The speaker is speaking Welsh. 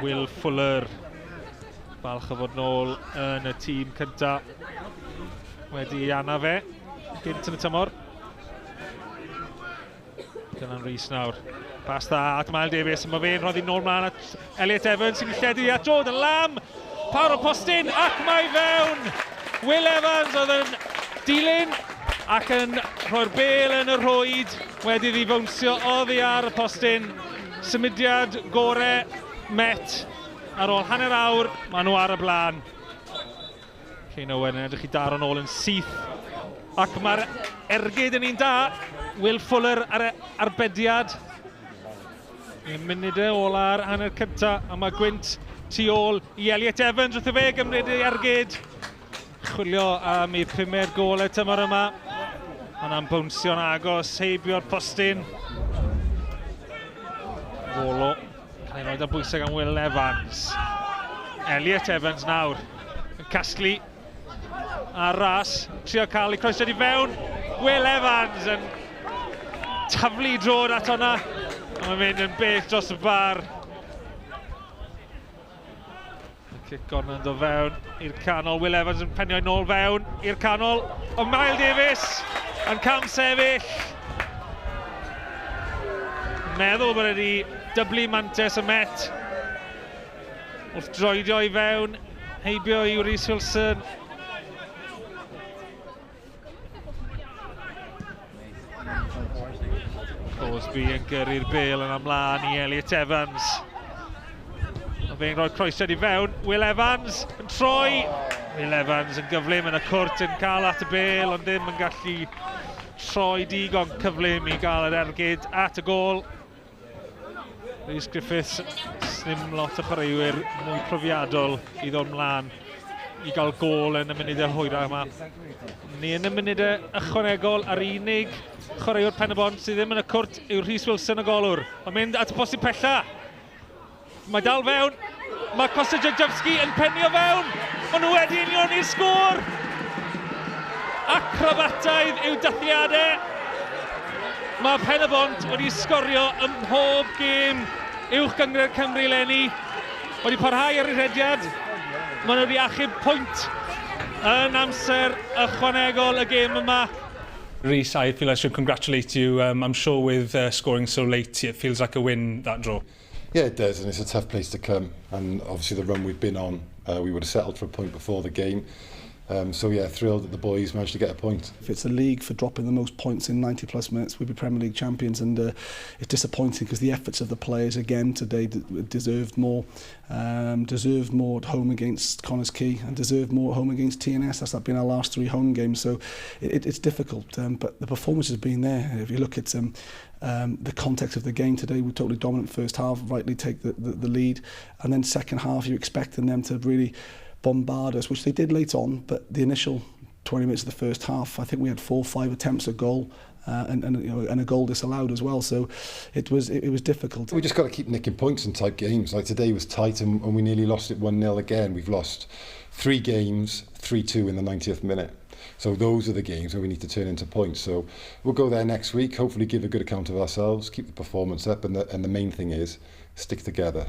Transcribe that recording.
Will Fuller. Falch o fod nôl yn y tîm cynta. Wedi ei anaf fe gynt yn y tymor. Dylan Rees nawr. Pas dda at Mael Davies, mae fe'n rhoddi nôl mlaen at Elliot Evans sy'n lledu at Jordan Lamb. Par o postyn ac mae fewn! Will Evans oedd yn dilyn ac yn rhoi'r bel yn y rhwyd wedi iddi fownsio oddi ar y postyn. Symudiad gore Met ar ôl hanner awr, maen nhw ar y blaen. Kane Owen yn edrych i daro nôl yn syth. Ac mae'r ergyd yn un da. Will Fuller ar y arbediad. Y munudau ola'r hanner cynta, a mae gwynt tu ôl i Elliot Evans wrth i fe gymryd ei ergyd. Chwilio am ei pumed gol y tymor yma. Ond am bownsio'n agos heibio'r postyn. Folo. Cael ei roi dan bwysau gan Will Evans. Elliot Evans nawr yn casglu ar ras. Trio cael ei croesiad i fewn. Will Evans yn taflu drod at hwnna. A mae'n mynd yn bell dros y bar. Y cic gornel yn dod fewn i'r canol. Will Evans yn penio nôl fewn i'r canol. Ond Mael Davies yn cam sefyll. Meddwl bod wedi dyblu mantes y Met. Wrth droedio i fewn, heibio i Rhys Wilson. Crosby yn gyrru'r bel yn ymlaen i Elliot Evans. Mae fe'n rhoi croesiad i fewn. Will Evans yn troi. Will Evans yn gyflym yn y cwrt yn cael at y bel, ond ddim yn gallu troi digon cyflym i gael yr ergyd at y gol. Rhys Griffiths, snim lot o chwaraewyr mwy profiadol i ddod mlaen i gael gôl yn y munudau hwyrach yma. Ni yn y munudau ychwanegol a'r unig chwaraewr Pen y Bont sydd ddim yn y cwrt yw Rhys Wilson y golwr. Mae'n mynd at y postyn pella. Mae dal fewn. Mae Kosta Jajewski yn penio fewn. Maen nhw wedi unioni'r sgôr. Acrobataidd yw dathliadau. Mae Pen y Bont wedi sgorio ym mhob gêm uwch gynghrair Cymru leni. Wedi parhau ar ei rhediad. Maen nhw wedi achub pwynt yn amser ychwanegol y gêm yma. Rhys, I feel I should congratulate you. I'm sure with scoring so late, it feels like a win, that draw. Yeah, it does, and it's a tough place to come. And obviously the run we've been on, we would have settled for a point before the game. So yeah, thrilled that the boys managed to get a point. If it's a league for dropping the most points in 90 plus minutes, we'd be Premier League champions, and it's disappointing because the efforts of the players again today deserved more, deserved more at home against Connah's Quay and deserved more at home against TNS. That's been our last 3 home games, so it's difficult, but the performance has been there. If you look at the context of the game today, we were totally dominant first half, rightly take the lead, and then second half you're expecting them to really bombard us, which they did late on, but the initial 20 minutes of the first half, I think we had 4 or 5 attempts at goal, and a goal disallowed as well, so it was difficult. We just got to keep nicking points in tight games. Like today was tight, and we nearly lost it 1-0 again. We've lost 3 games, 3-2 in the 90th minute. So those are the games where we need to turn into points. So we'll go there next week, hopefully give a good account of ourselves, keep the performance up, and the main thing is stick together.